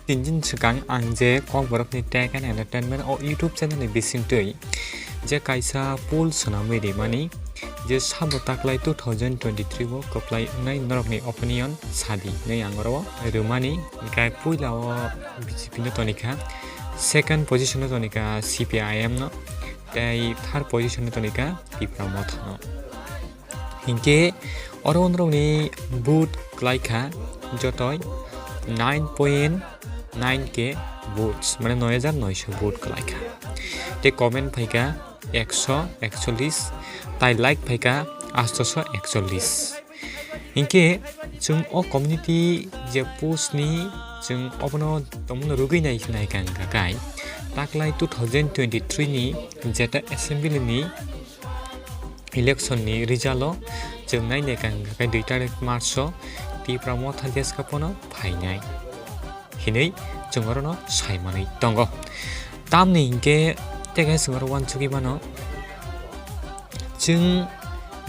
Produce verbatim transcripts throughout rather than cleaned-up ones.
Tinjin swkang ang je Kokborokni Tech and Entertainment o YouTube channel ni bisingtwi je kaisa poll swnamwi rimani je sabo taklai two thousand twenty-three o kwplai wngnai norokni opinion sadi hinwi ang oro rwmani. Hinkhe puila o B J P no tonikha, second position o tonikha C P I M no, tei third position o tonikha Tipra Motha no. Hinkhe oro norokni vote kwlaikha jotoi nine point nine K votes, mane noi hajar noisho vote kwlaikha. Tei comment phaikha ekso ekchollis, tai like phaikha atso ekchollis. Hinkhe chwng o community je post ni chwng obono tongmano rwgwi nai, naikha hwnkha kai taklai two thousand twenty-three ni jeta assembly ni election ni result o chwng nai naikha hwnkha kai dui tarik March o Tipra Motha deska phano phainai hinwi chwng orono saimanwi tongo. Tamni hinkhe tei kaisa chwng oro uansugwi mano, chwng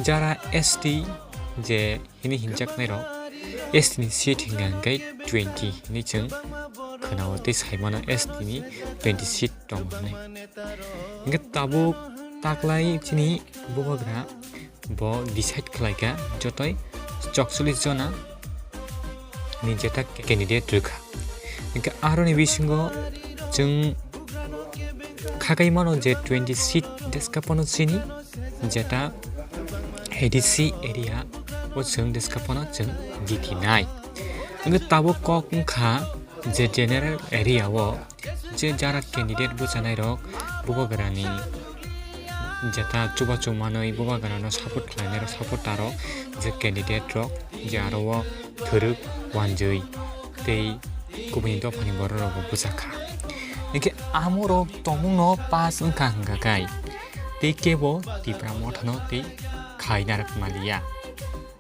jara S T je hini hinjaknairok S T ni seat hingka hingkai twenty hini chwng khwnao tei saimano S T ni twenty seat tongo hinwi. Hingke tabuk taklai chini bubagra bo decide khlaikha jotoi chokchollis jona ni jeta candidate rwkha. Hingke aroni bisingo chwng khakai mano je twenty seat deska phano chini jeta A D C area o chwng deska phano chwng jitinai. Hingke tabuk kok wngkha je general area o je jara candidate bwchanai rok bubagrani jeta chubachu manwi bubagrano support khlainai rok, supporter rok je candidate rok je aro o thwrwk wanjwi tei kubuni dophani borok rokbo bwchakha. Hingke amorok tongmungno pass wngkha hingka kai tei kebo Tipra Mothano tei khaina rwk maliya.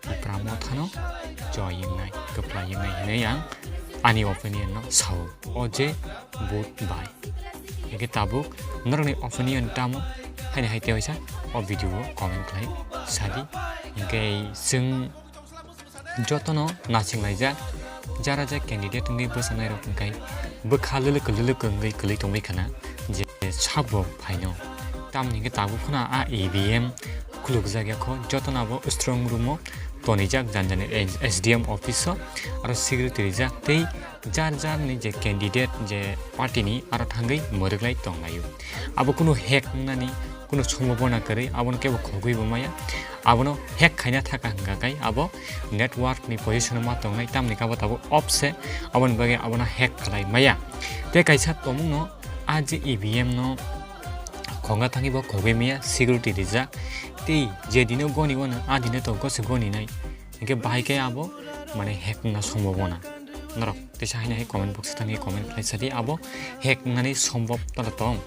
Tipra Mothano joy wngnai, kwplai wngnai hinwi ang ani opinion no sao. O je vote bai. Hingke tabuk norokni opinion tamo haini hai tei waisa o video o comment khlai sadi. Hingke chwng jotono nachinglaijak, jara je candidate wngwi bwchanai rok hingkai bwkha lwlwkw lwlwkw wngwi kwlwi tongwi khana je sabo phaino. Tamni hingke tabuk phano a E V M khulukjak ya kho, jotono abo strong room o tonijak jani jani S D M office o, aro security rijak tei jar jar ni je candidate je party ni aro thangwi mwrwklai tonglaio. Abo kunu hack wngnani kunu sombhabona kwrwi, abono kebo khogwi bo maya. Abono hack khaina thaka hwnkha kai abo network ni position o ma tongnai, tamni kabo tabuk off se, aboni bagwi abono hack khlai maya. Tei kaisa tongmungno a je E V M no khonga thangwi bo khogwi maya, security rijak. Tei je dino goni wano a dino to gose goni nai. Hingke bahai khe abo mane hack wngna sombhabona. Norok teisa haino hai comment box o thangwi comment khlai sadi, abo hack wngnani sombhob tola tong?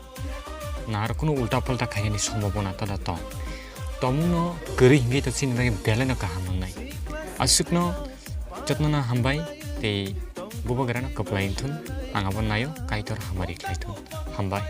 Na aro kunu ulta palta khainani sombhabona tola tong? Tongmungno kwrwi hingke to chini bagwi belai no kaham wngnai. Aswkno jotno no hambai tei bubagrano kwplai wngthun, ang abo naio, Kaitor hamari khlai thun. Hambai.